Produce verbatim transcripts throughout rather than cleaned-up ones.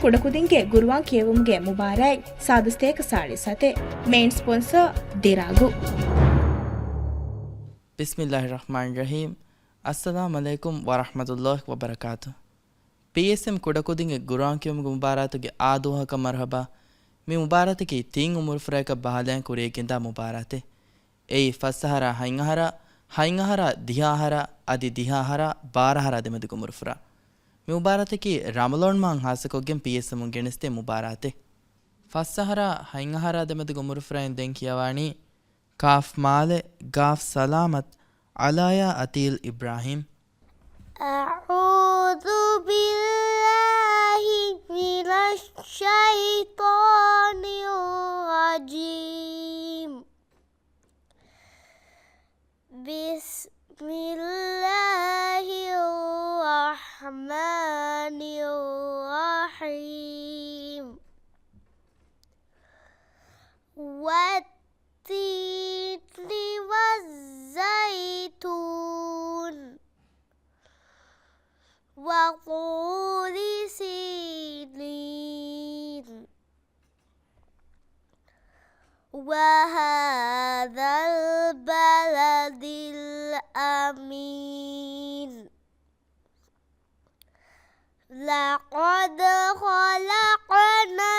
ކުޑަކުދިންގެ ގުރުއާން ކިޔެވުމުގެ މުބާރާތް ސާދަ ސަތޭކަ ސާޅީސް ސަތޭކަ. މެއިން ސްޕޮންސަރ، ދިރާގު. ބިސްމިއްލާހި ރަޙްމާނި ރަޙީމް. އައްސަލާމް ޢަލައިކުމް ވަރަޙްމަތުﷲި ވަބަރަކާތު. ޕީއެސްއެމް ކުޑަކުދިންގެ ގުރުއާން ކިޔުމުގެ މުބާރާތުގެ އާދުވަހަކަށް މަރުޙަބާ. މި މުބާރާތަކީ ތިން އުމުރުފުރާއަކަށް ބަހަލައިން ކުރިޔަށްގެންދާ މުބާރާތެއް. އެއީ ފަސް އަހަރާ ހަތް އަހަރާ، ހަތް އަހަރާ ދިހަ އަހަރާ، އަދި ދިހަ އަހަރާ ބާރަ އަހަރާ ދެމެދުގެ އުމުރުފުރާ. މި މުބާރާތަކީ ރަމަޟާން މަހަށް ހާއްސަކޮށްގެން ޕީއެސްއެމުން ގެނެސްދޭ މުބާރާތެއް. ފަސް އަހަރާ ހަތް އަހަރާ ދެމެދުގެ އުމުރުފުރާއިން ދެން ކިޔަވާނީ ކާފް މާލެ، ގާފް ސަލާމަތް، އަލާޔާ އަތީލް އިބްރާހީމް. أعوذ بالله من الشيطان الرجيم. بسم الله الرحمن الرحيم. والتين والزيتون وطور سينين وهذا البلد الأمين. لقد خلقنا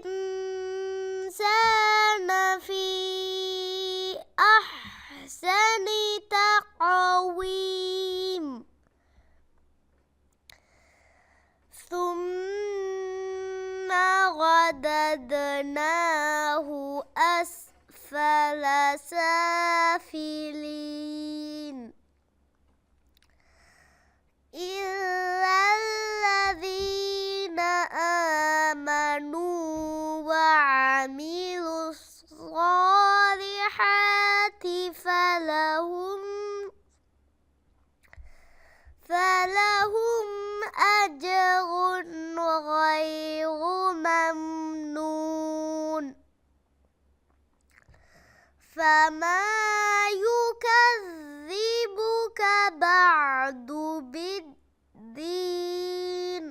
الإنسان في أحسن تقويم. ثم رددناه أسفل سافلين. إلا الذين آمنوا وعملوا الصالحات فلهم فلهم أجر غير ممنون. فما يكذبك بعد بالدين.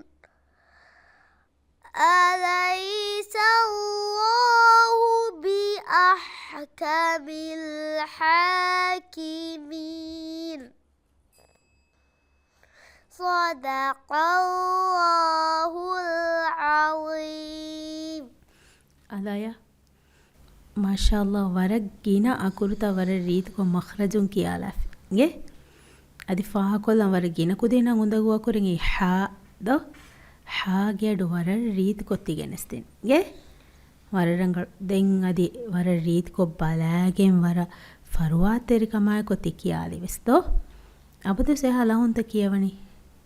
أليس الله بأحكم الحاكمين. صدق الله العظيم. އަލާޔާ، މާޝާﷲ، ވަރަށް ގިނަ އަކުރުތައް ވަރަށް ރީތިކޮށް މަޚްރަޖުން ކިޔާލާފި. އިނގޭ؟ އަދި ފާހަގަކޮށްލަން ވަރަށް ގިނަ ކުދިންނަށް އުނދަގޫ އަކުރެއް އެއީ ޙާ ދޯ؟ ޙާގެ އަޑު ވަރަށް ރީތިކޮށް ތި ގެނެސްދިން. އިނގޭ؟ ވަރަށް ރަނގަޅު. ދެން އަދި ވަރަށް ރީތިކޮށް ބަލާގެން ވަރަށް ފަރުވާތެރިކަމާއެކު ތި ކިޔާލި ވެސް ދޯ؟ އަބަދުވެސް އެހާ ލަހުންތައް ކިޔަވަނީ.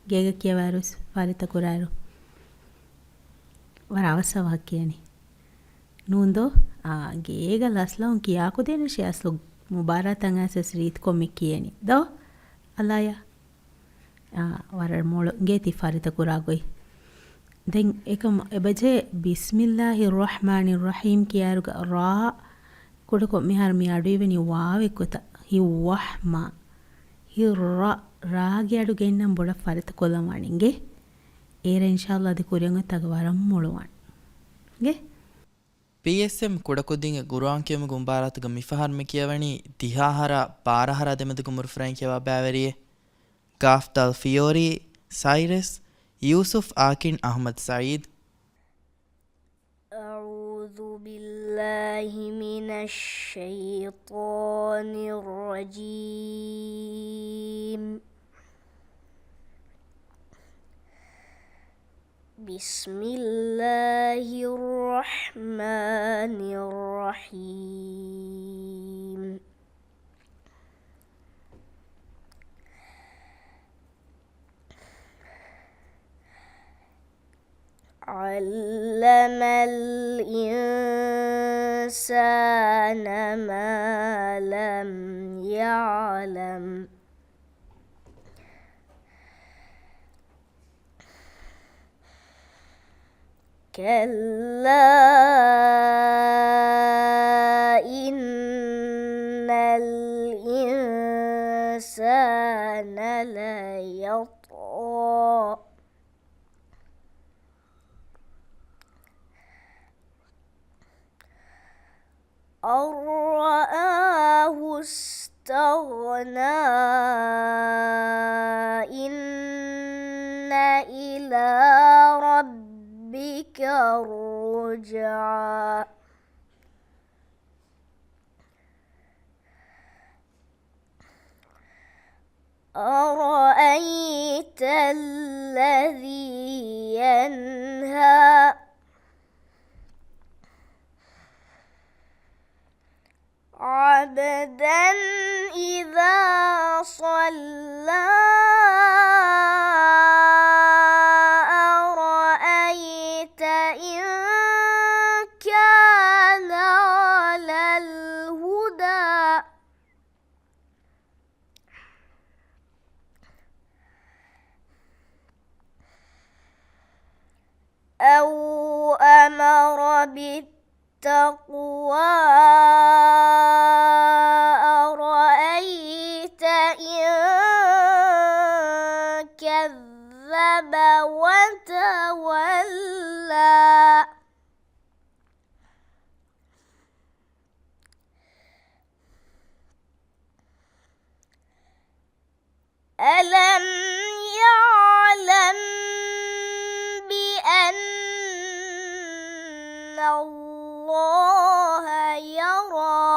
ގޭގަ ކިޔަވާއިރުވެސް ފާރިތަކުރާއިރު ވަރަށް އަވަސް އަވަހަށް ކިޔަނީ. ނޫން ދޯ؟ އާ، ގޭގަ ލަސްލަހުން ކިޔާކުދޭނެ ޝެއަސްލު މުބާރާތަށް އައިސް ވެސް ރީތިކޮށް މި ކިޔަނީ. ދޯ؟ އަލާޔާ. އާ، ވަރަށް މޮޅު އިނގޭތީ ފާރިތަކުރާ ގޮތް. ދެން އެކަމަ އެބަޖެ ބިސްމިއްލާހި ރަޙްމާނި ރަޙީމް ކިޔާއިރުގަ ރާ ކުޑަކޮށް މިހާރު މި އަޑުއިވެނީ ވާވެއްގޮތަށް. ހިއްވަހްމާ. ހިއްރަ. ރާގެ އަޑު ގެންނަން ބޮޑަށް ފާރިތަކޮށްލަން ވާނެ އިނގޭ. އޭރަށް އިންޝާﷲ އަދި ކުރިއަށް އޮތް ތަކެއް ވަރަށް މޮޅުވާނެ. އިނގޭ. ޕީއެސްއެމް ކުޑަކުދިންގެ ގުރުއާން ކިޔުމުގެ މުބާރާތުގަ މިފަހަރު މި ކިޔަވަނީ ދިހަ އަހަރާ ބާރަ އަހަރާ ދެމެދުގެ އުމުރުފުރާއިން ކިޔަވާ ބައިވެރިއެއް. ގާފް ދާލް ފިޔޯރީ، ސައިރަސް، ޔޫސުފް އާކިން، އަޙްމަދު ސަޢީދު. أعوذ بالله من الشيطان الرجيم. بسم الله الرحمن الرحيم. علم الإنسان ما لم يعلم. كلا إن الإنسان ليطغى. أن رآه استغنى إن إلى ربك الرجعى. أرأيت الذي ينهى عبدا إذا صلى أرأيت إن كان على الهدى أو أمر بالتقوى أرأيت إن كذب وتولى. ألم يعلم بأن الله يرى.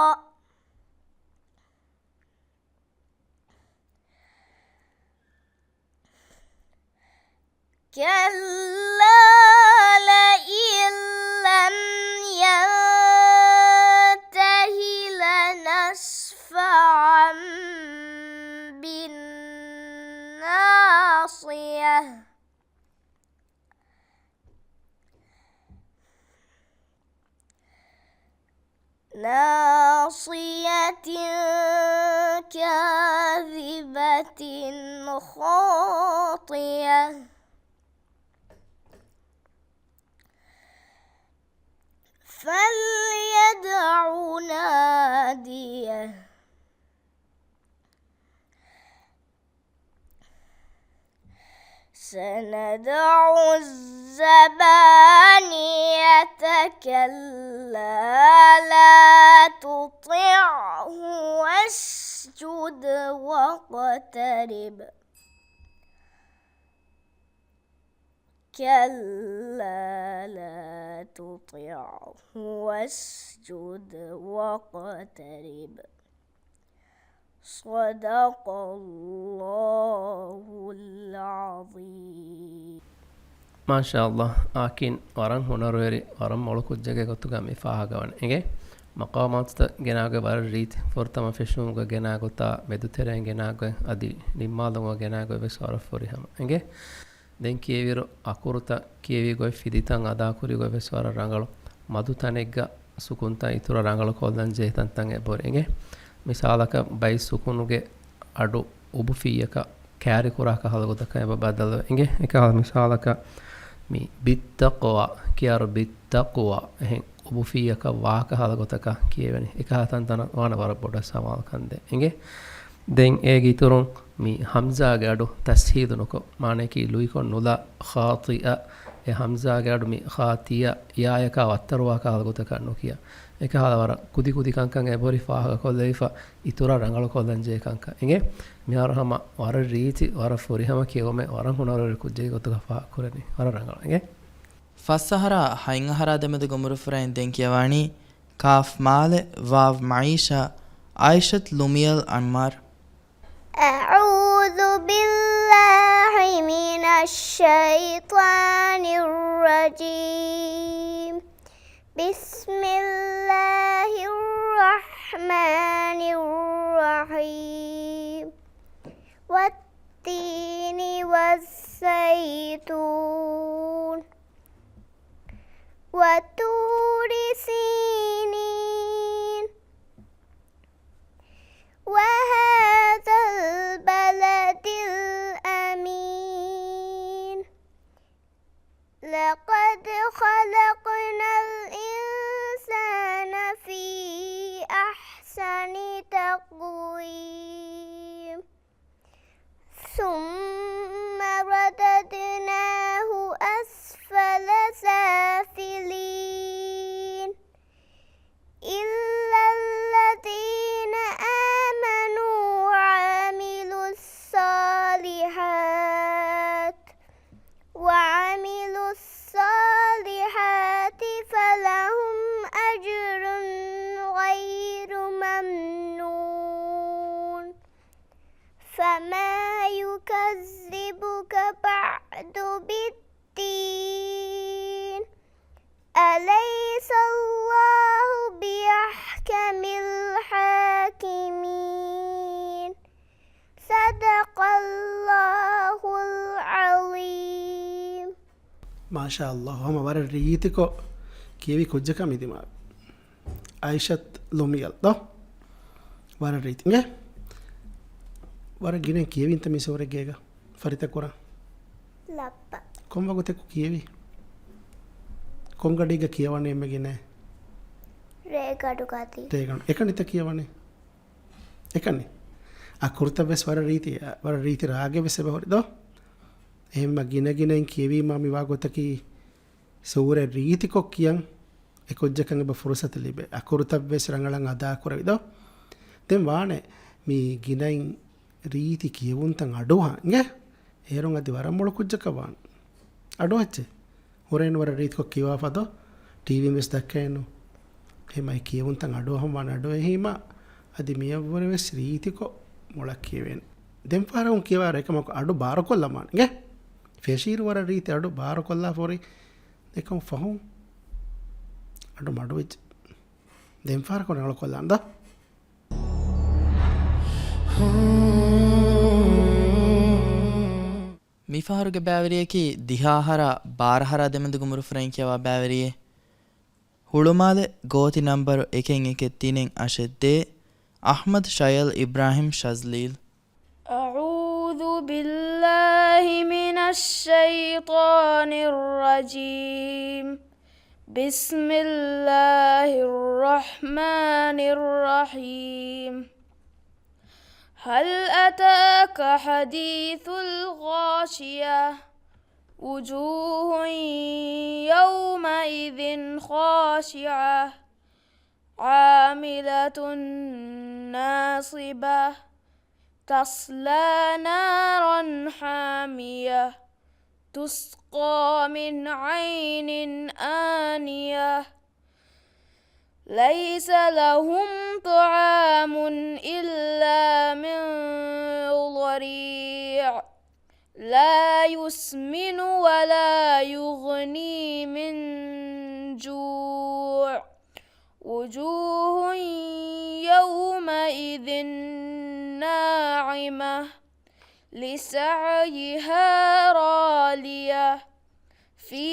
كلا لئن لم ينته لنسفعا بالناصية. ناصية كاذبة خاطئة. فليدع ناديه. سندع الزبانية كلا لا تطعه واسجد واقترب. كلا لا تطعه واسجد واقترب. صدق الله العظيم. މާޝާﷲ، އާކިން ވަރަށް ހުނަރުވެރި، ވަރަށް މޮޅު ކުއްޖެއްގެ ގޮތުގަ މި ފާހަގަވަން އެނގޭ. މަޤާމާތުތައް ގެނާގޮތް ވަރަށް ރީތި، ފުރަތަމަ ފެށުމުގަ ގެނާ ގޮތާ، މެދުތެރެއިން ގެނާ ގޮތް، އަދި ނިންމާލުމުގަ ގެނާ ގޮތް ވެސް ވަރަށް ފުރިހަމަ އެނގޭ. ދެން ކިޔެވިއިރު އަކުރުތައް ކިޔެވި ގޮތް، ފިލިތައް އަދާކުރި ގޮތް ވެސް ވަރަށް ރަނގަޅު. މަދު ތަނެއްގަ ސުކުންތައް އިތުރަށް ރަނގަޅު ކޮށްލަން ޖެހޭ ތަންތަން އެބަހުރި އެނގޭ. މިސާލަކަށް ބައި ސުކުނުގެ އަޑު އުބުފިއްޔަކަށް ކައިރިކުރާ ކަހަލަ ގޮތަކަށް އެބަ ބަދަލުވޭ އެނގޭ. އެކަހަލަ މިސާލަކަށް މި ބިއްތަޤްވާ ކިޔާއިރު ބިއްތަޤުވާ އެހެން އުބުފިއްޔަކަށް ވާ ކަހަލަ ގޮތަކަށް ކިޔެވެނީ. އެކަހަލަ ތަންތަނަށް ވާނެ ވަރަށް ބޮޑަށް ސަމާލުކަން ދޭ އެނގޭ. ދެން އޭގެ އިތުރުން މި ހަމްޒާގެ އަޑު ތަސްހީލު ނުކޮށް، މާނައަކީ ލުއިކޮށް ނުލާ، ޚާޠިއަ، އެ ހަމްޒާގެ އަޑު މި ޚާތިއަ، ޔާއަކާ ވައްތަރުވާ ކަހަލަ ގޮތަކަށް ނުކިޔާ. އެކަހަލަ ވަރަށް ކުދި ކުދި ކަންކަން އެބަހުރި ފާހަގަކޮށްލެވިފަ، އިތުރަށް ރަނގަޅުކޮށްލަން ޖެހޭ ކަންކަން އެނގޭ. މިހާރު ހަމަ ވަރަށް ރީތި، ވަރަށް ފުރިހަމަ ކިޔެވުމެއް، ވަރަށް ހުނަރުވެރި ކުއްޖެއްގެ ގޮތުގަ ފާހަގަކުރަނީ. ވަރަށް ރަނގަޅު އެނގޭ. ފަސް އަހަރާ ހަތް އަހަރާ ދެމެދުގެ އުމުރުފުރައިން ދެން ކިޔަވާނީ ކާފް މާލެ ވާވް މައީޝާ، އާއިޝަތު ލުމިޔަލް އަންމާރު. أعوذ بالله من الشيطان الرجيم. بسم الله الرحمن الرحيم. والتين والزيتون. وطور سينين. وهذا البلد الأمين. لقد خلقنا الإنسان في أحسن تقويم. ثم رددناه أسفل سافلين. މާޝާ ﷲ، ހަމަ ވަރަށް ރީތިކޮށް ކިޔެވި ކުއްޖަކާ މި ދިމާވި. އައިޝަތް ލުމިޔަލް ދޯ؟ ވަރަށް ރީތި. އިނގޭ؟ ވަރަށް ގިނަ ކިޔެވިންތަ މި ސޫރަތްގޭގަ ފަރިތަކުރާ؟ ލައްޕަ. ކޮން ވަގުތެއް ކިޔެވި؟ ކޮން ގަޑީގަ ކިޔަވަނީ އެންމެ ގިނަ؟ ރޭގަޑު ގަޑީ. ރޭގަޑު. އެކަނިތަ ކިޔަވަނީ؟ އެކަނި. އަކުރުތައް ވެސް ވަރަށް ރީތި، ވަރަށް ރީތި ރާގެއް ވެސް އެބަހުރި ދޯ؟ އެހެންމަ ގިނަ ގިނައިން ކިޔެވީމާ މިވާ ގޮތަކީ ސޫރަތް ރީތިކޮށް ކިޔަން އެ ކުއްޖަކަށް އެބަ ފުރުސަތު ލިބޭ. އަކުރުތައް ވެސް ރަނގަޅަށް އަދާކުރެވި ދޯ؟ ދެން ވާނެ މި ގިނައިން ރީތި ކިޔެވުންތައް އަޑުއަހަން އިނގޭ؟ އޭރުން އަދި ވަރަށް މޮޅު ކުއްޖަކަށް ވާނެ. އަޑުއައްޗޭ. ހުރެން ވަރަށް ރީތިކޮށް ކިޔަވާފަ ދޯ؟ ޓީވީން ވެސް ދައްކައެއްނު. އެހެންމަ އެ ކިޔެވުންތައް އަޑުއަހަން ވާނެ. އަޑު އެހީމަ އަދި މިއަށްވުރެ ވެސް ރީތިކޮށް މޮޅަށް ކިޔެވޭނެ. ދެން ފަހަރަކުން ކިޔަވާއިރު އެކަމަކު އަޑު ބާރުކޮށްލަން ވާނެ އިނގޭ؟ ފެށިއިރު ވަރަށް ރީތި އަޑު ބާރުކޮށްލާފަ ހުރި އެކަމަށް ފަހުން އަޑު މަޑުވެއްޖެ. ދެން ފަހަރަކުން ރަނގަޅުކޮށްލާން ދޯ؟ މިފަހަރުގެ ބައިވެރިޔަކީ ދިހަ އަހަރާ ބާރަ އަހަރާ ދެމެދުގެ އުމުރު ފުރައިން ކިޔަވާ ބައިވެރިއެއް. ހުޅުމާލެ ގޯތި ނަންބަރު އެކެއް އެކެއް ތިނެއް އަށެއް ދޭއް. އަޙްމަދު ޝަޔަލް އިބްރާހިމް ޝަޒްލީލް. أعوذ بالله من الشيطان الرجيم. بسم الله الرحمن الرحيم. هل أتاك حديث الغاشية. وجوه يومئذ خاشعة. عاملة ناصبة. تصلى نارا حامية. تسقى من عين آنية. ليس لهم طعام إلا من ضريع. لا يسمن ولا يغني من جوع. وجوه يومئذ ناعمة. لسعيها راضية. في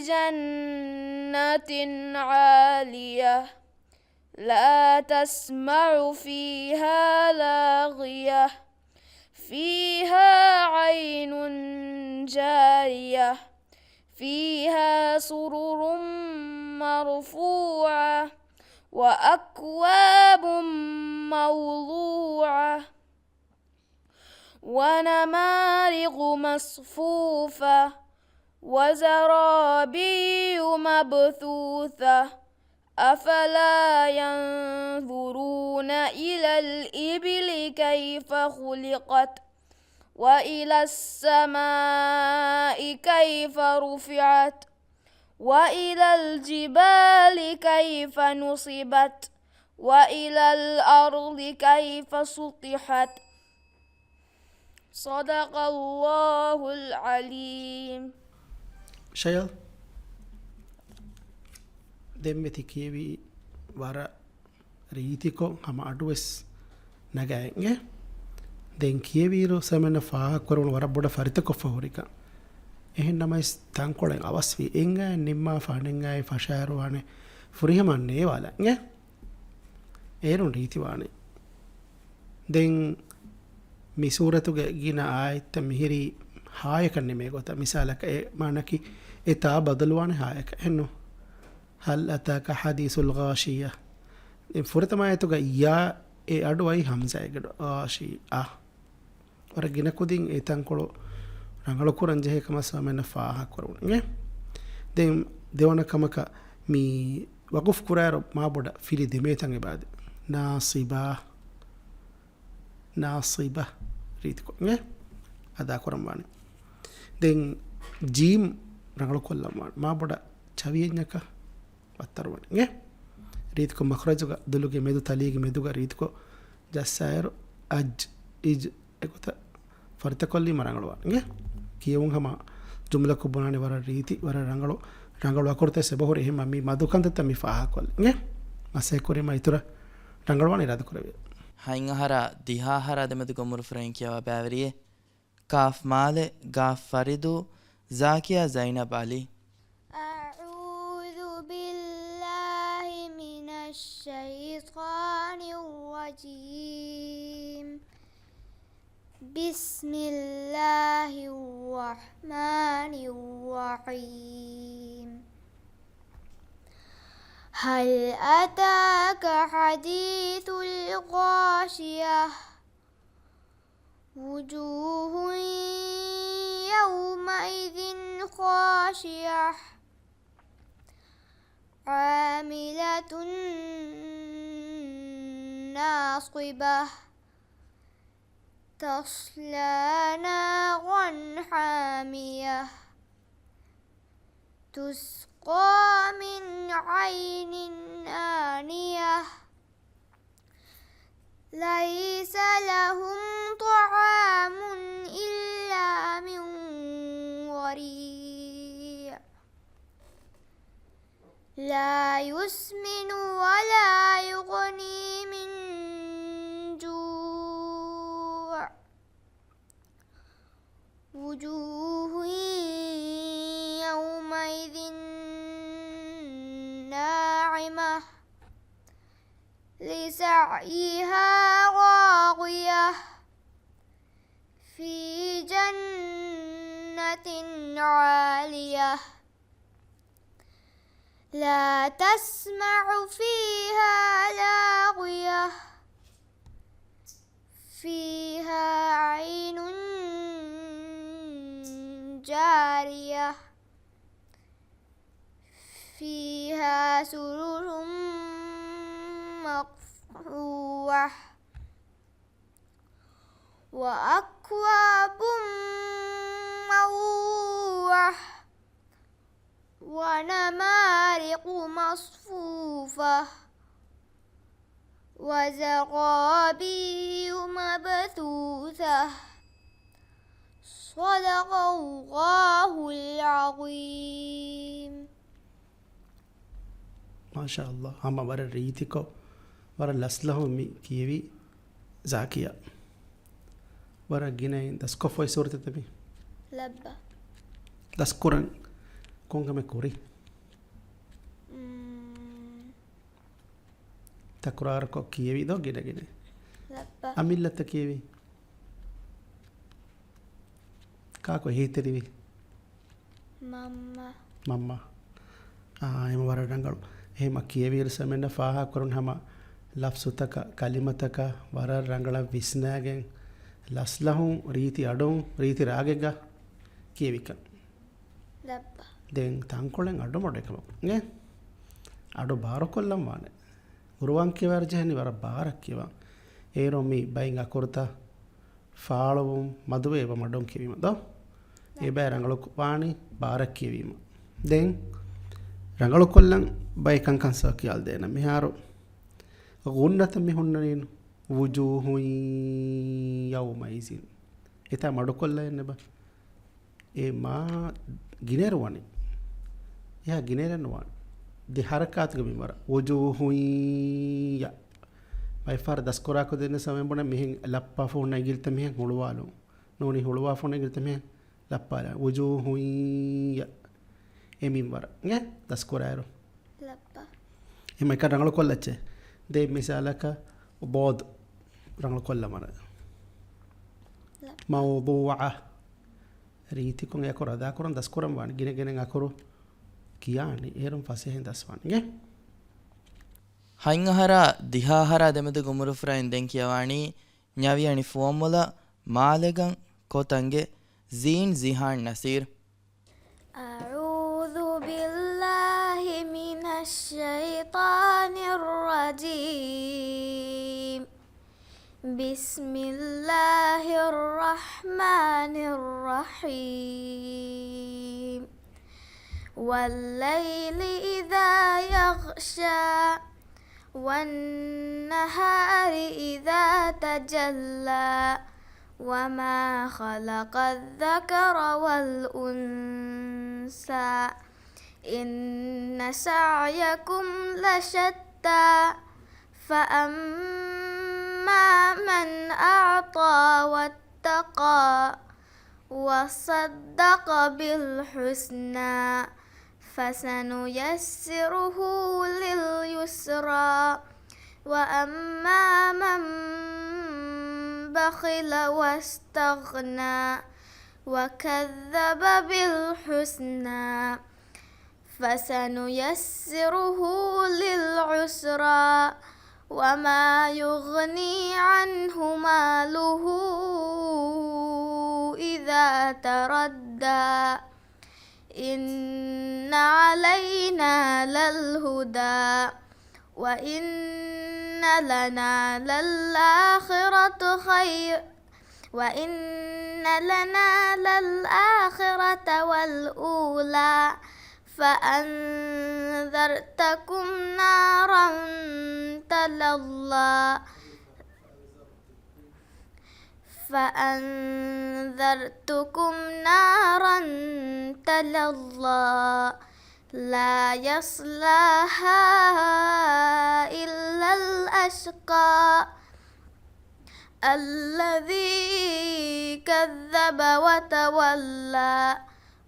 جنة عالية. لا تسمع فيها لاغية. فيها عين جارية. فيها سرر مرفوعة. وأكواب موضوعة. ونمارق مصفوفة. وزرابي مبثوثة. أفلا ينظرون إلى الإبل كيف خلقت. وإلى السماء كيف رفعت. وإلى الجبال كيف نصبت. وإلى الأرض كيف سطحت. صدق الله العظيم. ޝަޔަލް، ދެންމެ ތި ކިޔެވީ ވަރަށް ރީތިކޮށް ހަމަ އަޑުވެސް ނަގައެއްގެ. ދެން ކިޔެވިއިރު ސަމެންނަށް ފާހަގަކުރެވުނު ވަރަށް ބޮޑަށް ފަރިތަކޮށްފަ ހުރިކަން. އެހެން ނަމަވެސް ތަންކޮޅެއް އަވަސްވީ. އެނގާއެއް ނިންމާފަ އަނެއްގާއި ފަށާއިރު ވާނެ ފުރިހަމަ ނޭވާލަން އެ. އޭރުން ރީތިވާނެ. ދެން މި ސޫރަތުގެ ގިނަ އާޔަތްތައް މިހިރީ ހާޔަކަށް ނިމޭ ގޮތަށް. މިސާލަކަށް އެ މާނަކީ އެ ތާ ބަދަލުވާނެ ހާޔަކަށް. އެހެންނު؟ هل أتاك حديث الغاشية. ދެން ފުރަތަމަ އާޔަތުގަ ޔާ އެ އަޑު އައީ ހަމްޒާއެއްގެ އަޑު. ޣާޝިއްޔާ. ވަރަށް ގިނަ ކުދިން އެ ތަންކޮޅު ރަނގަޅު ކުރަން ޖެހޭ ކަމަށް ސަމެންނަށް ފާހަގަކުރެވުނު އިނގޭ. ދެން ދެވަނަ ކަމަކަށް މި ވަގުފް ކުރާއިރު މާ ބޮޑަށް ފިލި ދެމޭތަން އެބައަދި. ނާޞިބާ. ނާޞިބާ. ރީތިކޮށް އިނގޭ. އަދާކުރަން ވާނެ. ދެން ޖީމް ރަނގަޅު ކޮށްލަން ވާނެ. މާ ބޮޑަށް ޗަވިޔެއްޏަކަށް ވައްތަރުވަން އިނގޭ. ރީތިކޮށް މަޚްރަޖުގަ ދުލުގެ މެދު ތަލީގެ މެދުގަ ރީތިކޮށް ޖައްސާއިރު އަޖް، އިޖް އެގޮތަށް ފަރިތަކޮށްލީމަ ރަނގަޅުވާނެ އިނގޭ. ކިޔެވުން ހަމަ ޖުމްލަކޮށް ބުނާނެ ވަރަށް ރީތި، ވަރަށް ރަނގަޅު، ރަނގަޅު އަކުރުތައް އެބަހުރި. އެހެންމަ މި މަދު ކަންތައްތައް މި ފާހަގަކޮށްލި އިނގޭ. މަސައްކަތްކުރީމަ އިތުރަށް ރަނގަޅުވާނެ އިރާދަކުރެވޭ. ހަތް އަހަރާ ދިހަ އަހަރާ ދެމެދުގެ އުމުރު ފުރައިން ކިޔަވާ ބައިވެރިއެއް. ކާފް މާލެ، ގާފް ފަރިދޫ، ޒާކިޔާ ޒައިނަބް އަލީ. الرجيم. بسم الله الرحمن الرحيم. هل أتاك حديث الغاشية؟ وجوه يومئذ خاشعة. عاملة ناصبة. تصلى نارا حامية. تسقى من عين آنية. ليس لهم طعام إلا من ضريع. لا يسمن ولا يغني من جوع. وجوه يومئذ ناعمة. لسعيها راضية. في جنة عالية. لا تسمع فيها لاغية. فيها عين جارية. فيها سرر مرفوعة. وأكواب موضوعة. ونمارق مصفوفة. وزرابي مبثوثة. صدق الله العظيم. މާޝާﷲ. ހަމަ ވަރަށް ރީތިކޮށް، ވަރަށް ލަސްލަހުން މި ކިޔެވި ޒާކިޔާ. ވަރަށް ގިނައިން ދަސްކޮށްފައި ސޫރަތެއް ތަ މި؟ ލައްބަ. ދަސްކުރަން ކޮންކަމެއް ކުރި؟ މް. ތަކުރާރުކޮށް ކިޔެވި ދޯ ގިނަގިނަ؟ ލައްބަ. އަމިއްލަތަ ކިޔެވި؟ ކާކު އެހީތެރިވި؟ މަންމަ. މަންމަ. އާ، އެމަ ވަރަށް ރަނގަޅު. އެހެމަ ކިޔެވިއިރު ސަމެންނަ ފާހަގަކުރުން ހަމަ ލަފްޒުތަކަށް، ކަލިމަތަކަށް ވަރަށް ރަނގަޅަށް ވިސްނާގެން، ލަސްލަހުން ރީތި އަޑުން، ރީތި ރާގެއްގަ ކިޔެވިކަން. ލައްބަ. ދެން ތަންކޮޅެއް އަޑު މޮޑެކަމަށް އެ އަޑު ބާރުކޮށްލަން ވާނެ. ގުރުއާން ކިޔަވާއިރު ޖެހެނީ ވަރަށް ބާރަށް ކިޔަވާން. އޭރު މި ބައިން އަކުރުތައް ފާޅުވުން މަދުވެ އެބަ މަޑުން ކިޔެވީމަ ދޯ؟ އެބައި ރަނގަޅު ވާނީ ބާރަށް ކިޔެވީމަ. ދެން ރަނގަޅުކޮށްލަން ބައި ކަންކަން ސަ ކިޔާލަދޭނަން. މިހާރު ޣުންނަތައް މި ހުންނަނީނު. وجوه يومئذ. އެތާ މަޑުކޮށްލަ އެންނެބަ؟ އެ މާ ގިނައިރު ވަނީ. އެހާ ގިނައިރެއް ނުވާނެ. ދެ ހަރަކާތުގެ މިންވަރަށް. وجوه ޔަ. ބައެއްފަހަރަށް ދަސްކުރާކޮށްދޭނެ ސަމައެއް ބުނަ މިހެން ލައްޕާފަ ހުންނަ އިނގިލިތައް މިހެން ހުޅުވާލުން. ނޫނީ ހުޅުވާފަ ހުންނަ އިނގިލިތައް މިހެން ލައްޕާލާ. وجوه ޔަ. އެ މިންވަރަށް. އެ ދަސްކުރާއިރު. ލައްޕާ. އެމަ އެކަ ރަނގަޅު ކޮށްލައްޗޭ. ދޭ މިސާލަކަށް ބޯދު ރަނގަޅު ކޮށްލަމަރ. ލައްޕާ. މައުޟޫޢަ. ރީތިކޮށް އެ އަކުރު އަދާކުރަން ދަސްކުރަން ވާނެ. ގިނަ ގިނައިން އަކުރު ކިޔާނީ. އޭރުން ފަސޭހައިން ދަސްވާނެ. އިނގޭ؟ ހަތް އަހަރާ ދިހަ އަހަރާ ދެމެދުގެ އުމުރުފުރާއިން ދެން ކިޔަވާނީ ނަވިއަނި ފުވައްމުލައް މާލެގަން ކޮތަންގެ ޒީން ޒިހާން ނަސީރް. أعوذ بالله من الشيطان الرجيم. بسم الله الرحمن الرحيم. والليل إذا يغشى. والنهار إذا تجلى. وما خلق الذكر والأنثى. إن سعيكم لشتى. فأما من أعطى واتقى. وصدق بالحسنى. فسنيسره لليسرى. وأما من بخل واستغنى وكذب بالحسنى فسنيسره للعسرى وما يغني عنه ماله إذا تردى إن علينا للهدى وإن لنا للآخرة خير وإن لنا للآخرة والأولى فأنذرتكم نارا تلظى فأنذرتكم نارا تلظى لا يصلاها إلا الأشقى الذي كذب وتولى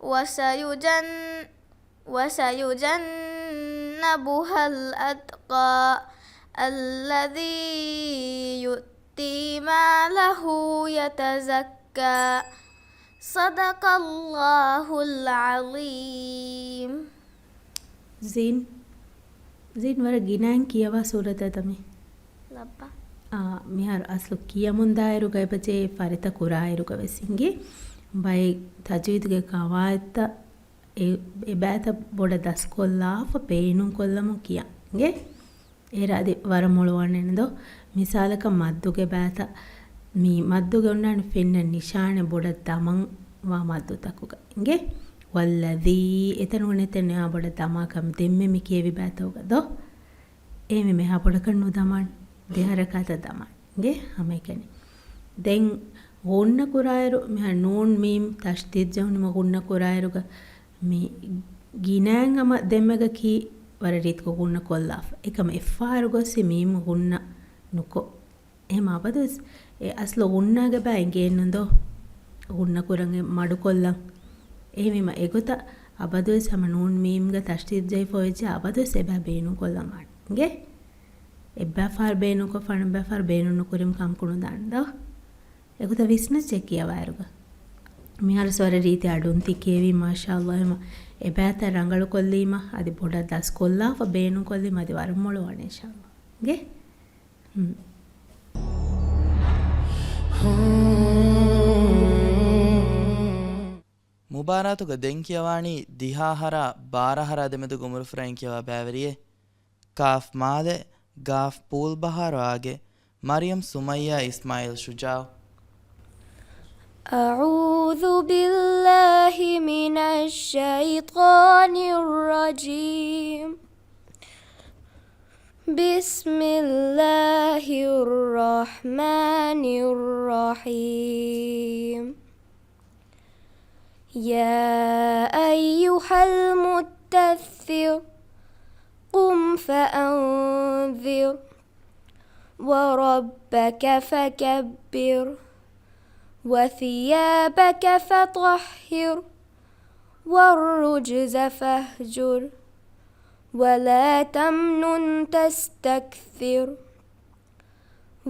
وسيجن وسيجنبها الأتقى الذي يؤتي ماله يتزكى صدق الله العظيم. ޒީން، ޒީން ވަރަށް ގިނައިން ކިޔަވާ ސޫރަތަށް ދަމި. ލައްބަ. އާ، މިހާރު އަސްލު ކިޔަމުންދާއިރުގަ އެބަޖެހޭ ފަރިތަ ކުރާއިރުގަ ވެސް އިނގޭ. ބައެއް ތަޖްވީދުގެ ގަވާއިދުތައް އެ، އެބައިތައް ބޮޑަށް ދަސްކޮށްލާފަ ބޭނުންކޮށްލަމުން ކިޔަން އިނގޭ. އޭރަށް އަދި ވަރަށް މޮޅުވާނެ ދޯ. މިސާލަކަށް މައްދުގެ ބައިތައް، މި މައްދުގެ އޮންނާނެ ފެންނަ ނިޝާނެއް ބޮޑަށް ދަމަން ވާ މައްދުތަކުގަ އިނގޭ. ވައްލަޛީ، އެތަނުގަ ނެތެއް ނުވާ ބޮޑަށް ދަމާކަށް ދެންމެ މި ކިޔެވި ބައިތަކުގަ ދޯ. އޭ މި މެހާ ބޮޑަކަށް ނުދަމާން، ދެ ހަރަކާތަށް ދަމާން. އިނގޭ ހަމައެކަނި. ދެން ޣުންނަ ކުރާއިރު، މިހާ ނޫން މީމް ތަޝްދީދު ޖެހުނީމަ ޣުންނަ ކުރާއިރުގަ މި ގިނައިން ހަމަ ދެންމެގަ ކީ ވަރަށް ރީތިކޮށް ޣުންނަ ކޮށްލާފަ. އެކަމަ އެއްފަހަރު ގޮސް މީމް ޣުންނަ ނުކޮށް. އެހެމަ އަބަދުވެސް އެ އަސްލު ޣުންނާގެ ބައި އެނގޭނުންދޯ؟ ޣުންނަ ކުރަން އެ މަޑުކޮށްލަން. އެހެންވީމަ އެގޮތަށް އަބަދުވެސް ހަމަ ނޫން މީމްގަ ތަޝްދީދު ޖެހިފަ އޮވެއްޖެ އަބަދުވެސް އެބަ ބޭނުންކޮށްލަމާ އިނގޭ. އެއްބައިފަހަރު ބޭނުންކޮށްފަ އަނެއްބައިފަހަރު ބޭނުން ނުކުރީމަ ކަމަކު ނުދާނެ ދޯ؟ އެގޮތަށް ވިސްނަސް ޗެކް ކިޔަވާއިރުގަ. މިހާރު ވަރަށް ރީތި އަޑުން ތި ކިޔެވީ މާޝާﷲ ހަމަ އެބައިތައް ރަނގަޅުކޮށްލީމަ އަދި ބޮޑަށް ދަސްކޮށްލާފަ ބޭނުންކޮށްލީމަ އަދި ވަރަށް މޮޅުވާނެ އިންޝާﷲ. އިނގޭ؟ ހުން. މުބާރާތުގަ ދެން ކިޔަވާނީ ދިހަ އަހަރާ ބާރަ އަހަރާ ދެމެދުގެ އުމުރުފުރައިން ކިޔަވާ ބައިވެރިއެއް. ކާފް މާލެ، ގާފް ޕޫލް ބަހާރު އާގެ، މަރިޔަމް ސުމައްޔާ އިސްމާއީލް ޝުޖާއު. أعوذ بالله من الشيطان الرجيم. بسم الله الرحمن الرحيم. يا أيها المدثر، قم فأنذر، وربك فكبر، وثيابك فطهر، والرجز فاهجر، ولا تمنن تستكثر،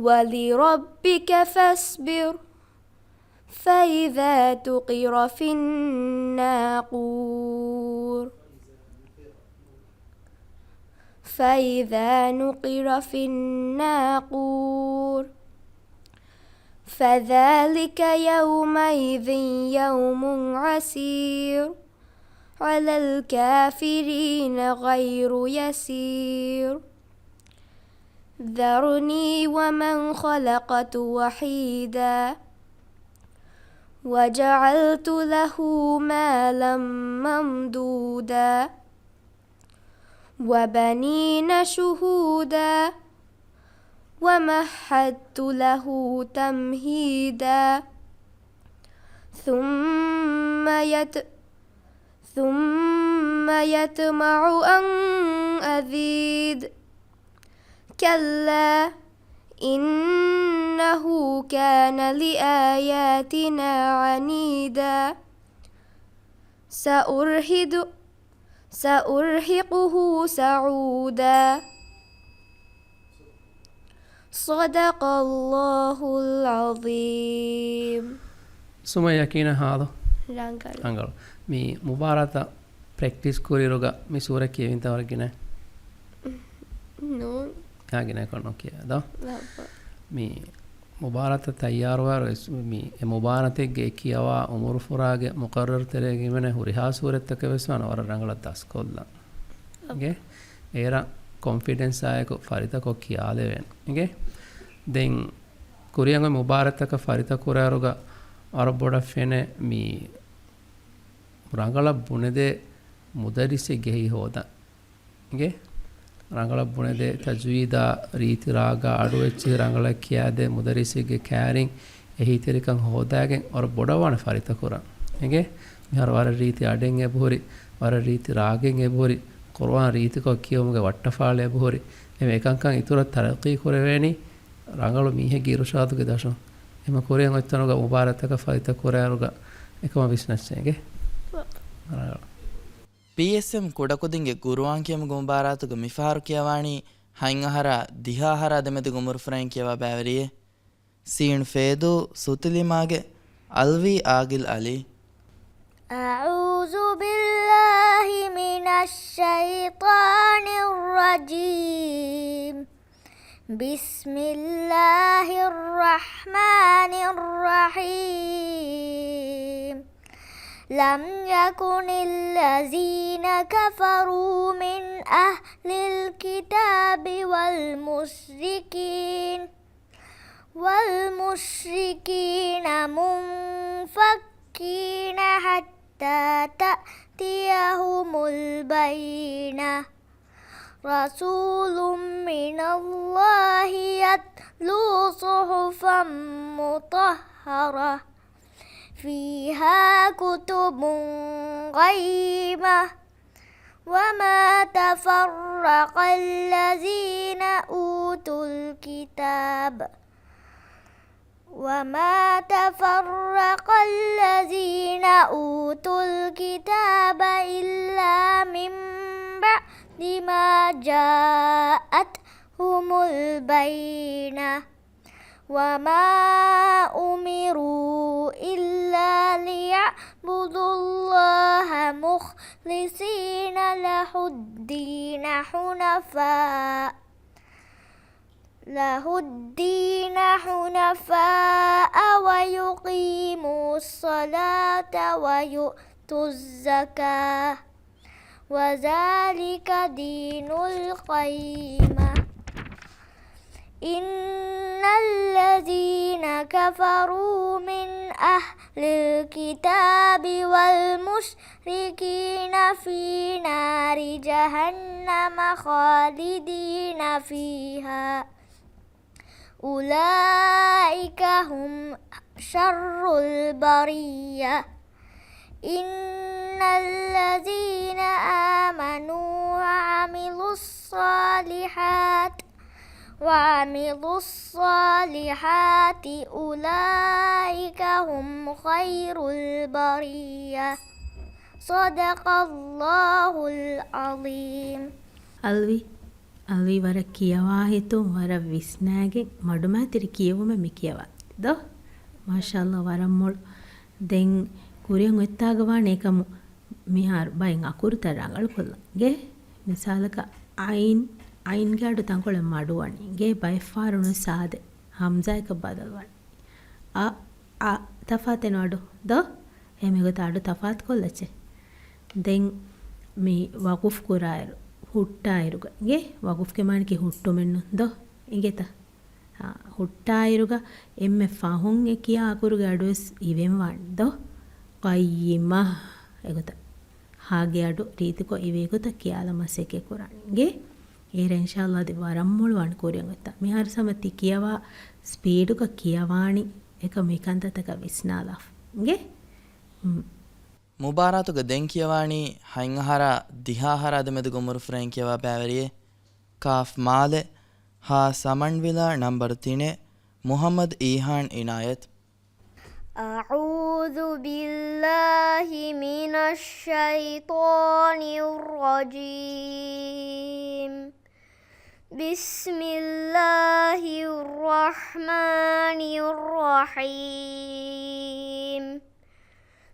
ولربك فاصبر، فإذا تقر في الناقور، فإذا نقر في الناقور، فذلك يومئذ يوم عسير، على الكافرين غير يسير. ذرني ومن خلقت وحيدا، وجعلت له مالا ممدودا، وبنين شهودا، ومهدت له تمهيدا. ثم يت-، ثم يطمع أن أزيد. كلا إنه كان لآياتنا عنيدا. سأرهد-، سأرهقه صعودا. صدق الله العظيم. ސުމައްޔާ ކިހިނެއް ހާލު؟ ރަނގަޅު. ރަނގަޅު. މި މުބާރާތަށް ޕްރެކްޓިސް ކުރިއިރުގަ މި ސޫރަ ކިޔެވިންތަ ވަރަށް ގިނަ؟ ނޫން. އާ، ގިނައަކަށް ނުކިޔާ ދޯ؟ ލައްވަ. މި މުބާރާތަށް ތައްޔާރުވާއިރު ވެސް މި އެ މުބާރާތެއްގެ ކިޔަވާ އުމުރު ފުރާގެ މުޤައްރަރު ތެރޭގެ ހިމެނޭ ހުރިހާ ސޫރަތްތަކެއް ވެސް ވާނެ ވަރަށް ރަނގަޅަށް ދަސްކޮށްލަން. އިނގޭ؟ އޭރަށް ކޮންފިޑެންސާއެކު ފަރިތަކޮށް ކިޔާލެވޭނެ. އިނގޭ؟ ދެން ކުރިއަށް އޮތް މުބާރާތްތަކަށް ފަރިތަކުރާއިރުގަ ވަރަށް ބޮޑަށް ފެނޭ މި ރަނގަޅަށް ބުނެދޭ މުދައްރިސެއް ޖެހި ހޯދަން. އިނގޭ؟ ރަނގަޅަށް ބުނެދޭ ތަޖުވީދާ ރީތި ރާގާ އަޑު އެއްޗިހި ރަނގަޅަށް ކިޔާދޭ މުދައްރިސެއްގެ ކައިރިން އެހީތެރިކަން ހޯދާގެން ވަރަށް ބޮޑަށް ވާނެ ފަރިތަކުރަން. އިނގޭ؟ މިހާރު ވަރަށް ރީތި އަޑެއް އެބަހުރި، ވަރަށް ރީތި ރާގެއް އެބަހުރި، ޤުރުއާން ރީތިކޮށް ކިޔެވުމުގެ ވައްޓަފާޅި އެބަހުރި. އެމެ އެކަންކަން އިތުރަށް ތަރައްޤީ ކުރެވޭނީ ރަނގަޅު މީހެއްގެ އިރުޝާދުގެ ދަށުން. އެމަ ކުރިއަށް އޮތްތަނުގަ މުބާރާތްތަކަށް ފަރިތަކުރާއިރުގަ އެކަމަށް ވިސްނަސް އިނގޭ. ރަނގަޅު. ޕީއެސްއެމް ކުޑަކުދިންގެ ގުރުއާން ކިޔެމުގެ މުބާރާތުގަ މިފަހަރު ކިޔަވާނީ ހަތް އަހަރާ ދިހަ އަހަރާ ދެމެދުގެ އުމުރުފުރައިން ކިޔަވާ ބައިވެރިއެއް. ސީން ފޭދޫ ސުތިލިމާގެ އަލްވީ އާގިލް އަލީ. أعوذ بالله من الشيطان الرجيم. بسم الله الرحمن الرحيم. لم يكن الذين كفروا من أهل الكتاب والمشركين، والمشركين منفكين حتى تأتيهم البينة. رسول من الله يتلو صحفا مطهرة فيها كتب قيمة وما تفرق الذين أوتوا الكتاب وما تفرق الذين أوتوا الكتاب إلا من بعد ما جاءتهم البينة وما أمروا إلا ليعبدوا الله مخلصين له الدين حنفاء له الدين حنفاء ويقيموا الصلاة ويؤتوا الزكاة وذلك دين القيمة. إن الذين كفروا من أهل الكتاب والمشركين في نار جهنم خالدين فيها أولئك هم شر البرية. إن الذين آمنوا وعملوا الصالحات وعملوا الصالحات أولئك هم خير البرية. صدق الله العظيم. އަލްވީ، އަލްވީ ވަރަށް ކިޔަވާ ހިތުން، ވަރަށް ވިސްނާގެން، މަޑުމައިތިރި ކިޔެވުމެއް މި ކިޔަވާ. ދޯ؟ މާޝާﷲ، ވަރަށް މޮޅު. ދެން ކުރިއަށް އޮތްތާގަ ވާނެ އެކަމު މިހާރު ބައެއް އަކުރުތައް ރަނގަޅުކޮށްލަން. ގޭ މިސާލަކަށް އައިން، އައިންގެ އަޑު ތަންކޮޅެއް މަޑުވަނީ. ގޭ ބައެއްފަހަރު ނުސާދެ ހަމްޒާއަކަށް ބަދަލުވަނީ. އަ، އަ ތަފާތެއް ނު އަޑު ދޯ؟ އެ މިގޮތަށް އަޑު ތަފާތުކޮށްލައްޗޭ. ދެން މި ވަގުފް ކުރާއިރު، ހުއްޓާއިރުގަ އިނގޭ؟ ވަގުފްގެ މާނައަކީ ހުއްޓުމެއްނު ދޯ؟ އިނގޭތަ؟ އާ، ހުއްޓާއިރުގަ އެންމެ ފަހުން އެ ކިޔާ އަކުރުގެ އަޑުވެސް އިވެން ވާނެ ދޯ؟ ޤައްޔިމަ. އެގޮތަށް ހާގެ އަޑު ރީތިކޮށް އިވޭ ގޮތަށް ކިޔާލަން މަސައްކަތް ކުރާނެ އިނގޭ؟ އޭރަށް އިންޝާﷲ އަދި ވަރަށް މޮޅުވާނެ ކުރިއަށް އޮތްތާ. މިހާރު ސަމަ ތި ކިޔަވާ ސްޕީޑުގަ ކިޔަވާނީ އެކަމު މިކަންތައްތަކަށް ވިސްނާލާފަ. އިނގޭ؟ ހުން. މުބާރާތުގަ ދެން ކިޔަވާނީ ހަތް އަހަރާ ދިހަ އަހަރާ ދެމެދުގެ އުމުރުފުރައިން ކިޔަވާ ބައިވެރިއެއް. ކާފް މާލެ، ހާ ސަމަންވިލާ ނަންބަރު ތިނެއް، މުޙައްމަދު އީހާން އިނާޔަތު. أعوذ بالله من الشيطان الرجيم. بسم الله الرحمن الرحيم.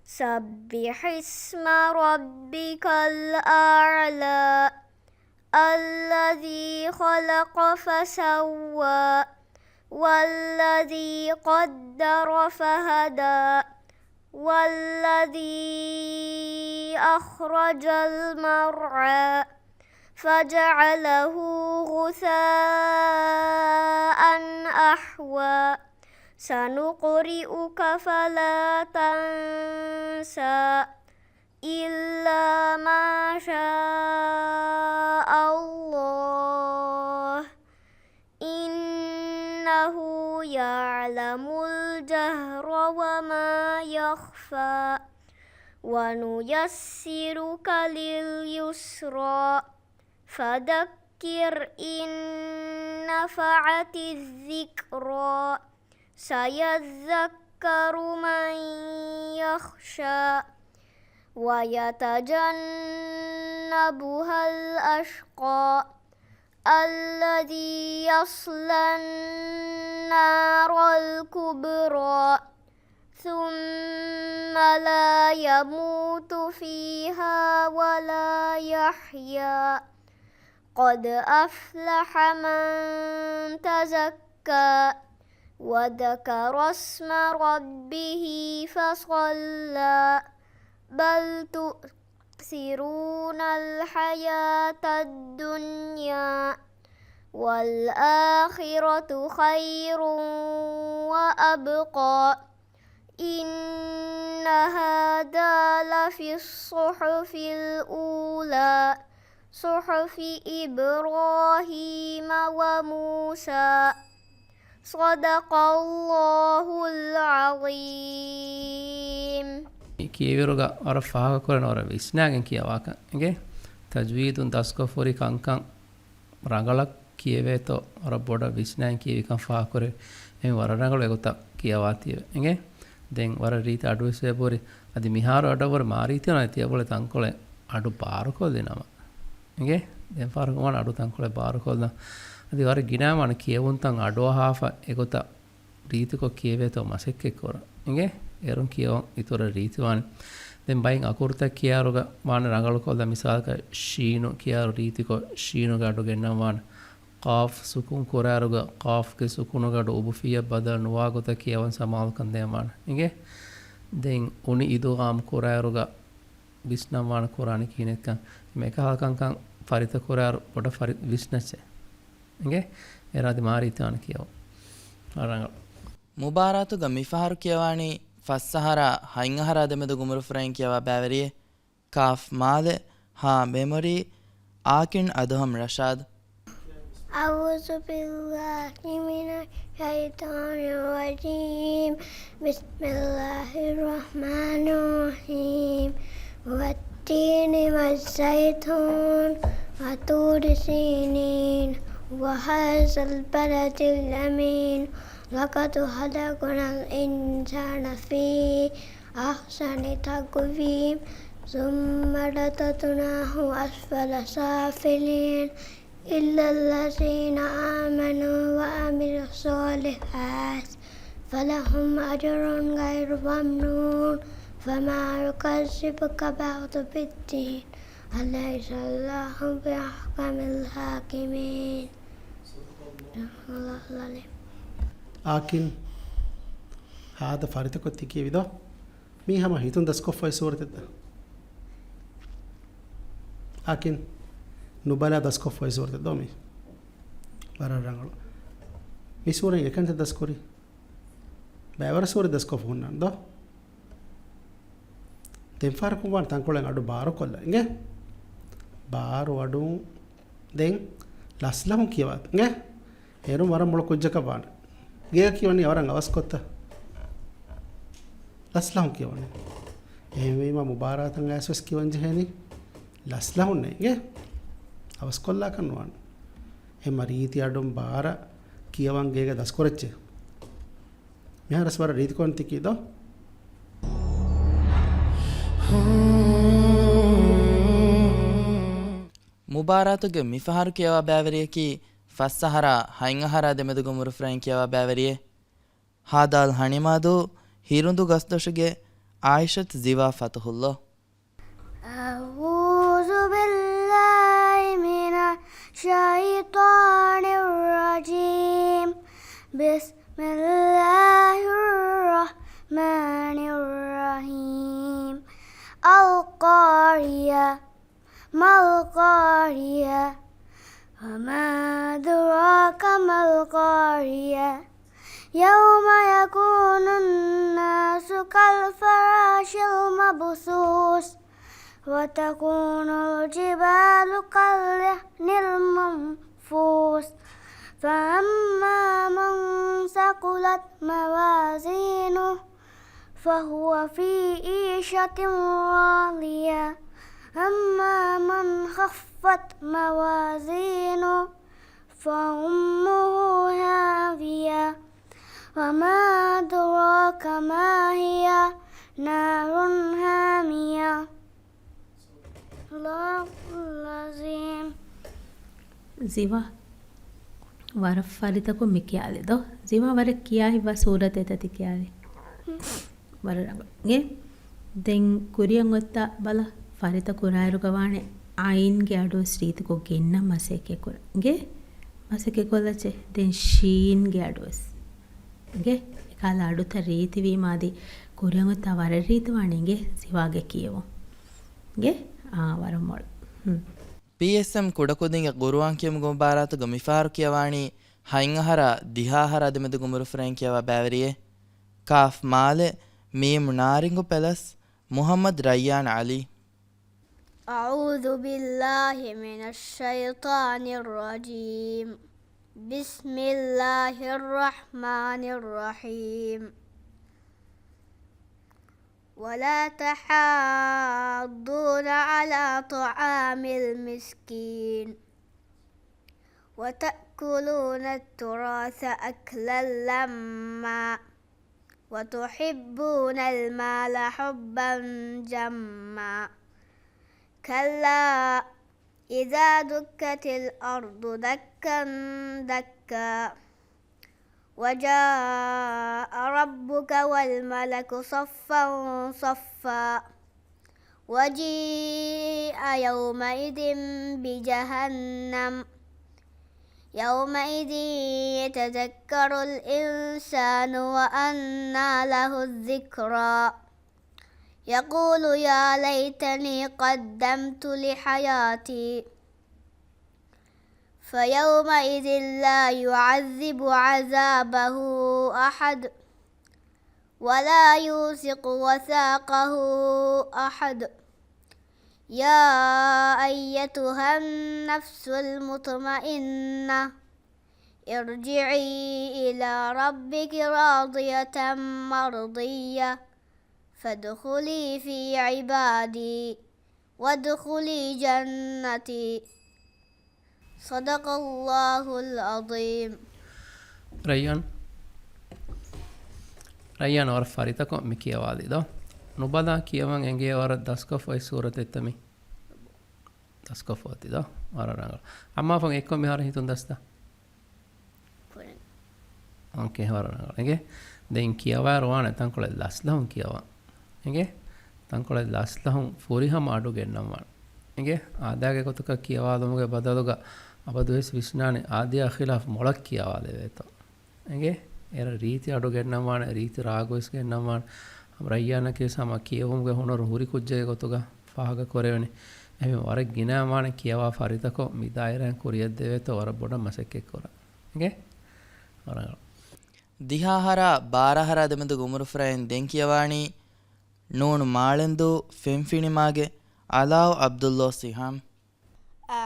سبح اسم ربك الأعلى. الذي خلق فسوى. والذي قدر فهدى. والذي أخرج المرعى. فجعله غثاء أحوى. سنقرئك فلا تنسى. إلا ما شاء الله. إنه يعلم الجهر وما يخفى. ونيسرك لليسرى. فذكر إن نفعت الذكرى. سيذكر من يخشى. ويتجنبها الأشقى. الذي يصلى النار الكبرى. ثم لا يموت فيها ولا يحيا. قد أفلح من تزكى. وذكر اسم ربه فصلى. بل تؤثرون الحياة الدنيا. والآخرة خير وأبقى. إن هذا لفي الصحف الأولى. صحف إبراهيم وموسى. صدق الله العظيم. މި ކިޔެވިއިރުގަ ވަރަށް ފާހަގަކުރަން ވަރަށް ވިސްނާގެން ކިޔަވާކަން އެނގޭ. ތަޖްވީދުން ދަސްކޮށްފަ ހުރި ކަންކަން ރަނގަޅަށް ކިޔެވޭތޯ ވަރަށް ބޮޑަށް ވިސްނާގެން ކިޔެވިކަން ފާހަގަކުރޭ. އެހެން ވަރަށް ރަނގަޅު އެގޮތަށް ކިޔަވާތީވެ އެނގޭ. ދެން ވަރަށް ރީތި އަޑުވެސް ވޭ ބުރި. އަދި މިހާރު އަޑަށްވުރެ މާރީތި ވާނެ ތިޔަބޮޅެ ތަންކޮޅެއް އަޑު ބާރުކޮށްލި ނަމަ. އެނގޭ؟ ދެން ފަހަރަކު ވާނެ އަޑު ތަންކޮޅެއް ބާރުކޮށްލަން. އަދި ވަރަށް ގިނަ ވާނެ ކިޔެވުންތައް އަޑުއަހާފަ އެގޮތަށް ރީތިކޮށް ކިޔެވޭތޯ މަސައްކަތްކުރަން. އެނގޭ؟ އޭރުން ކިޔެވުން އިތުރަށް ރީތިވާނެ. ދެން ބައިން އަކުރުތައް ކިޔާރުގަ ވާނެ ރަނގަޅުކޮށްލަން. މިސާލަކަށް ޝީނު ކިޔާރު ރީތިކޮށް ޝީނުގެ އަޑު ގެންނަން ވާނެ. ޤާފް ސުކުން ކުރާއިރުގަ ޤާފްގެ ސުކުނުގެ އަޑު އުބުފިއްޔަށް ބަދަލު ނުވާ ގޮތަށް ކިޔަވަން ސަމާލުކަން ދޭން ވާނެ. އެނގޭ؟ ދެން އުނި އިދުޣާމް ކުރާއިރުގަ ވިސްނަން ވާނެ ކުރާނީ ކިހިނެއްކަން. މި އެކަހަލަ ކަންކަން ފަރިތަ ކުރާއިރު ބޮޑަށް ފަރި ވިސްނައްޗޭ. އެނގޭ؟ އޭރު އަދި މާރީތި ވާނެ ކިޔަވަން. އަރަނގަޅު. މުބާރާތުގަ މިފަހަރު ކިޔަވާނީ ފަސް އަހަރާ ހަތް އަހަރާ ދެމެދު ގުމުރުފުރައިން ކިޔަވާ ބައިވެރިއެއް. ކާފް މާލެ، ހާ މެމޮރީ، އާކިން އަދުހަމް ރަޝާދު. أعوذ بالله من الشيطان الرجيم. بسم الله الرحمن الرحيم. والتين والزيتون وطور سينين وهذا البلد الأمين. لقد خلقنا الإنسان في أحسن تقويم. ثم رددناه أسفل سافلين. إلا الذين آمنوا وعملوا الصالحات فلهم أجر غير ممنون. فما يكذبك بعد بالدين. أليس الله بأحكم الحاكمين. الله العليم. އާކިން، ހާދަ ފަރިތަކޮށް ތި ކިޔެވިދޯ؟ މީ ހަމަ ހިތުން ދަސްކޮށްފައި ސޫރަތެއްތަ؟ އާކިން، ނުބަލާ ދަސްކޮށްފައި ސޫރަތެއް ދޯ މީ؟ ވަރަށް ރަނގަޅު. މި ސޫރަތް އެކަންތަ ދަސްކުރީ؟ ބައިވަރަށް ސޫރަތް ދަސްކޮށްފަ ހުންނާނެ ދޯ؟ ދެން ފަހަރަކުން ވާނެ ތަންކޮޅެއް އަޑު ބާރުކޮށްލަން އިނގޭ؟ ބާރު އަޑު ދެން ލަސްލަހުން ކިޔަވާ އިނގޭ؟ އޭރުން ވަރަށް މޮޅު ކުއްޖަކަށް ވާނެ. ގޭގަ ކިޔަވަނީ ވަރަށް އަވަސްކޮށްތަ؟ ލަސްލަހުން ކިޔަވަނީ. އެހެންވީމަ މުބާރާތަށް އައިސް ވެސް ކިޔަވަން ޖެހޭނީ ލަސްލަހުންނޭ އިނގޭ؟ އަވަސްކޮށްލާކަށް ނުވާނެ. އެހެންމަ ރީތި އަޑުން ބާރަށް ކިޔަވަން ގޭގަ ދަސްކުރެއްޗޭ. މިހާރަސް ވަރަށް ރީތިކޮށް ތިކީ ދޯ؟ މުބާރާތުގެ މިފަހަރު ކިޔަވާ ބައިވެރިޔަކީ ފަސް އަހަރާ ހަތް އަހަރާ ދެމެދުގެ އުމުރުފުރައިން ކިޔަވާ ބައިވެރިއޭ. ހާދާލް ހަނިމާދޫ ހިރުނދު ގަސްދޮށުގެ އާއިޝަތު ޒިވާ ފަތުހުއްލޯ. أعوذ بالله من الشيطان الرجيم. بسم الله الرحمن الرحيم. القارية. ما القارية؟ وما أدراك ما القارية. يوم يكون الناس كالفراش المبثوث. وتكون الجبال كالعهن المنفوش. فأما من ثقلت موازينه فهو في عيشة راضية. أما من خفت موازينه فأمه هاوية. وما أدراك ما هي. نار حامية. الله العظيم. ޒިވާ، ވަރަށް ފަރިތަކުން މި ކިޔާލި ދޯ؟ ޒިވާ، ވަރަށް ކިޔާ ހިތްވާ ސޫރަތެއް ތަ ތި ކިޔާލި. ވަރަށް ރަނގަޅު. އިނގޭ؟ ދެން ކުރިއަށް އޮތްތާ ބަލަ، ފަރިތަ ކުރާއިރުގަ ވާނެ އައިންގެ އަޑުވެސް ރީތިކޮށް ގެންނަން މަސައްކަތް ކުރަން. އިނގޭ؟ މަސައްކަތް ކޮށްލައްޗޭ. ދެން ޝީންގެ އަޑުވެސް. އިނގޭ؟ އެކާލަ އަޑުތައް ރީތިވީމާ އަދި ކުރިއަށް އޮތްތާ ވަރަށް ރީތިވާނެ. އިނގޭ؟ ޒިވާގެ ކިޔެވުން. އިނގޭ؟ އާ، ވަރަށް މޮޅު. ހުން. ޕީއެސްއެމް ކުޑަކުދިންގެ ޤުރުއާން ކިޔުމުގެ މުބާރާތުގަ މިފަހަރު ކިޔަވާނީ ހަތް އަހަރާ ދިހަ އަހަރާ ދެމެދުގެ އުމުރުފުރައިން ކިޔަވާ ބައިވެރިއޭ. ކާފް މާލެ، މީމް ނާރިނގު ޕެލަސް، މުޙައްމަދު ރައްޔާން ޢަލީ. أعوذ بالله من الشيطان الرجيم. بسم الله الرحمن الرحيم. ولا تحاضون على طعام المسكين وتأكلون التراث أكلا لما وتحبون المال حبا جما كلا إذا دكت الأرض دكا دكا وجاء ربك والملك صفا صفا وجيء يومئذ بجهنم يومئذ يتذكر الإنسان وأنى له الذكرى يقول يا ليتني قدمت لحياتي فيومئذ لا يعذب عذابه أحد ولا يوثق وثاقه أحد يا أيتها النفس المطمئنة ارجعي إلى ربك راضية مرضية فادخلي في عبادي وادخلي جنتي. صدق الله العظيم. ރައްޔާން، ރައްޔާން ވަރަށް ފަރިތަކުން މި ކިޔަވާލި ދޯ؟ ނުބަލާ ކިޔަވަން އެނގޭ ވަރަށް ދަސްކޮށްފައި ސޫރަތެއްތަ މި؟ ދަސްކޮށްފަ އޮތީ ދޯ؟ ވަރަށް ރަނގަޅު. އައްމާފަން އެއްކޮށް މިހާރު ހިތުން ދަސްތަ؟ ކުރަން. އޯކޭ، ވަރަށް ރަނގަޅު. އެނގޭ؟ ދެން ކިޔަވާއިރު ވާނެ ތަންކޮޅެއް ލަސްލަހުން ކިޔަވާ. އެނގޭ؟ ތަންކޮޅެއް ލަސްލަހުން ފުރިހަމަ އަޑު ގެންނަން ވާނެ. އެނގޭ؟ އާދައިގެ ގޮތަކަށް ކިޔަވާލުމުގެ ބަދަލުގަ އަބަދުވެސް ވިސްނާނެ އާދަޔާ ޚިލާފް މޮޅަށް ކިޔަވާލެވޭތޯ. އެނގޭ؟ އޭރަށް ރީތި އަޑު ގެންނަން ވާނެ، ރީތި ރާގުވެސް ގެންނަން ވާނެ. ރައްޔާނަކީ ވެސް ހަމަ ކިޔެވުމުގެ ހުނަރު ހުރި ކުއްޖެއްގެ ގޮތުގަ ފާހަގަ ކުރެވެނީ. އެހެންވެ ވަރަށް ގިނަ ވާނެ ކިޔަވާ ފަރިތަކޮށް މި ދާއިރާއިން ކުރިއަށް ދެވޭތޯ ވަރަށް ބޮޑަށް މަސައްކަތް ކުރާ. އެނގޭ؟ ވަރަށް ރަނގަޅު. ދިހަ އަހަރާ ބާރަ އަހަރާ ދެމެދުގެ އުމުރުފުރައިން ދެން ކިޔަވާނީ ނޫނު މާޅެންދޫ ފެންފިނިމާގެ އަލާއު ޢަބްދުﷲ ސިހާމް.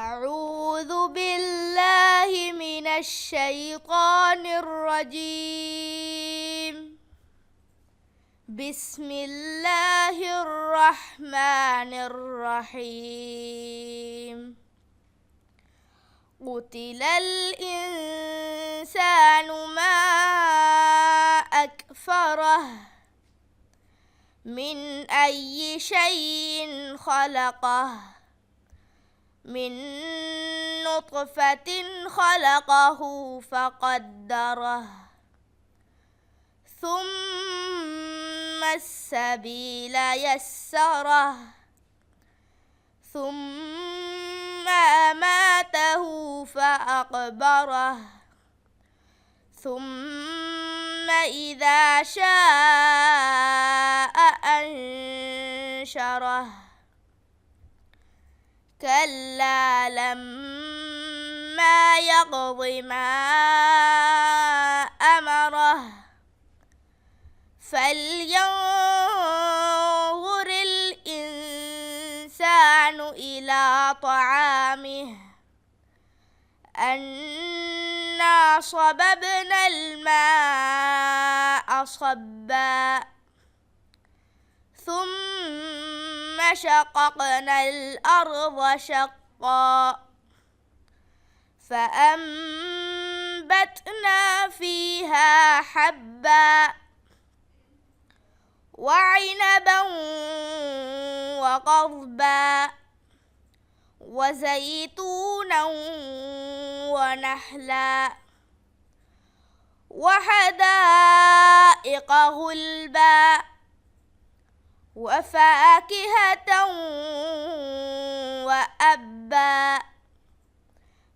أعوذ بالله من الشيطان الرجيم. بسم الله الرحمن الرحيم. قتل الإنسان ما أكفره. من أي شيء خلقه. من نطفة خلقه فقدره ثم السبيل يسره ثم أماته فأقبره ثم إذا شاء أنشره كلا لما يقض ما أمره فلينظر الإنسان إلى طعامه أنا صببنا الماء صبا ثم شققنا الأرض شقا فأنبتنا فيها حبا وعنبا وقضبا وزيتونا ونخلا وحدائق غلبا وفاكهة وأبا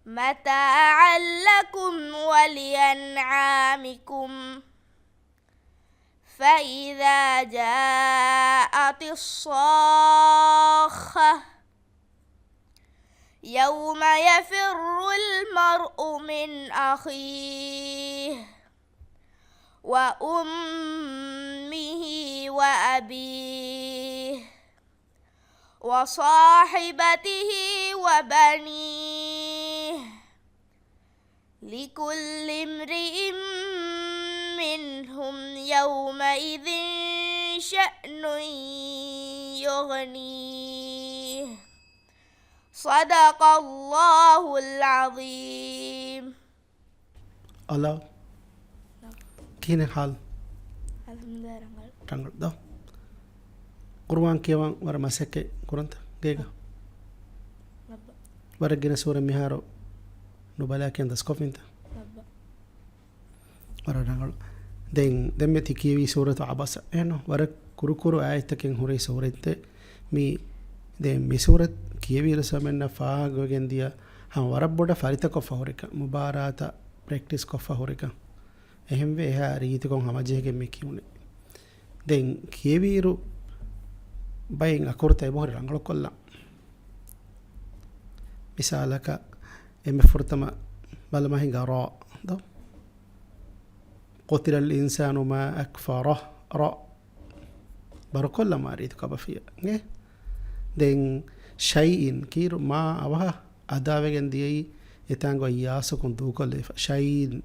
متاعا لكم ولأنعامكم فإذا جاءت الصاخة يوم يفر المرء من أخيه وأمه وأبيه وصاحبته وبنيه لكل امرئ منهم يومئذ شأن يغنيه. صدق الله العظيم. އަލާ. ކިހިނެއް ހާލު؟ އަލްޙަމްދުލިއްލާހި، ރަނގަޅު. ރަނގަޅު ދޯ؟ ޤުރުއާން ކިޔަވަން ވަރަށް މަސައްކަތް ކުރަންތަ ގޭގަ؟ ވަރަށް ގިނަ ސޫރަ މިހާރު ނުބަލާކިޔަން ދަސްކޮށްފިންތަ؟ ވަރަށް ރަނގަޅު. ދެން، ދެންމެ ތި ކިޔެވީ ސޫރަތު ޢަބަސަ. އެހެންނު؟ ވަރަށް ކުރުކުރު އާޔަތްތަކެއް ހުރި ސޫރަތްތެއް މި. ދެން މި ސޫރަތް ކިޔެވިއިރު ސަމެންނަށް ފާހަގަވެގެން ދިޔަ ހަމަ ވަރަށް ބޮޑަށް ފަރިތަކޮށްފަ ހުރިކަން، މުބާރާތަށް ޕްރެކްޓިސް ކޮށްފަ ހުރިކަން. އެހެންވެ އެހާ ރީތިކޮށް ހަމަޖެހިގެން މި ކިޔުނީ. ދެން ކިޔެވިއިރު ބައެއް އަކުރުތައް އެބަހުރި ރަނގަޅުކޮށްލަން. މިސާލަކަށް އެންމެ ފުރަތަމަ ބަލަމާ ހިނގާ ރާ ދޯ؟ قتل الإنسان ما أكفره. ރާ. ބަރުކޮށްލަމާ ރީތި ކަބަފިޔަ. އެ؟ ދެން ޝައިއިން ކީރު މާ އަވަހަށް އަދާވެގެން ދިޔައީ އެތާނގަ އައްޔާސުކުން ދޫކޮށްލެވިފަ. ޝައިއިން.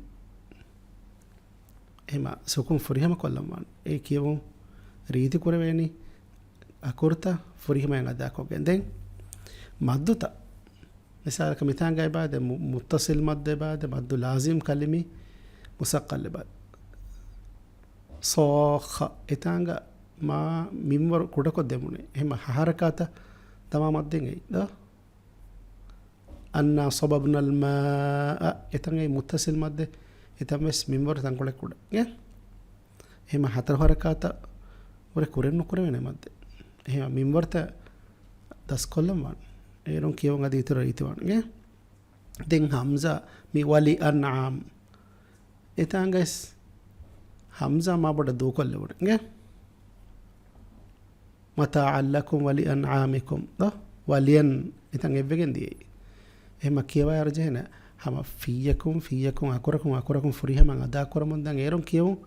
އެހެމަ ސުކުން ފުރިހަމަ ކޮށްލަން ވާނެ. އެ ކިޔެވުން ރީތި ކުރެވޭނީ އަކުރުތައް ފުރިހަމައިން އަދާކޮށްގެން. ދެން މައްދުތައް. މިސާލަކަށް މިތާނގަ އެބާދެ މު-، މުއްތަޞިލް މައްދު އެބާދެ މައްދު ލާޒިމް ކަލިމީ މުސައްޤަލް އެބާދެ. ޞާއްޚަ އެތާނގަ މާ މިންވަރު ކުޑަކޮށް ދެމުނޭ. އެހެމަ ހަ ހަރަކާތަށް ދަމާ މައްދެއް އެއީ ދޯ؟ أنا صببنا الماء. އެތަން އެއީ މުއްތަޞިލް މައްދެއް. އެތަން ވެސް މިންވަރު ތަންކޮޅެއް ކުޑަ. އެ؟ އެހެމަ ހަތަރު ހަރަކާތަށް ވުރެ ކުރެން ނުކުރެވޭނެ މައްދެއް. އެހެމަ މިންވަރުތައް ދަސްކޮށްލަން ވާނެ. އޭރުން ކިޔަވަން އަދި އިތުރަށް ރީތިވާނެ. އެ؟ ދެން ހަމްޒާ މި ވަލި އަންޢާމް. އެތާނގަސް ހަމްޒާ މާބޮޑަށް ދޫކޮށްލެވުނެ. އެ؟ متاعا لكم ولأنعامكم. ދޯ؟ ވަލިއަން އެތަން އެއްވެގެން ދިޔައީ. އެހެމަ ކިޔަވާއިރު ޖެހޭނެ ހަމަ ފިއްޔަކުން، ފިއްޔަކުން، އަކުރަކުން، އަކުރަކުން ފުރިހަމަ އަދާކުރަމުން ދާން އޭރުން ކިޔެވުން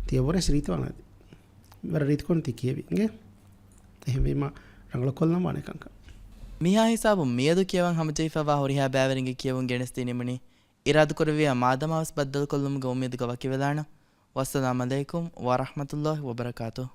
ތިޔަބުރެސް ރީތިވާނެ އަދި. ވަރަށް ރީތިކޮށް ތި ކިޔެވި. އިނގޭ؟ އެހެންވީމަ ރަނގަޅުކޮށްލަން ވާނެ ކަންކަން. މިހާ ހިސާބުން މިއަދު ކިޔަވަން ހަމަޖެހިފައިވާ ހުރިހާ ބައިވެރިންގެ ކިޔެވުން ގެނެސްދީ ނިމުނީ. އިރާދަކުރެއްވިޔާ މާދަމާވެސް ބައްދަލުކޮށްލުމުގެ އުއްމީދުގަ ވަކިވެލާނަން. ވައްސަލާމް ޢަލައިކުމް ވަރަޙްމަތުﷲި ވަބަރަކާތުހު.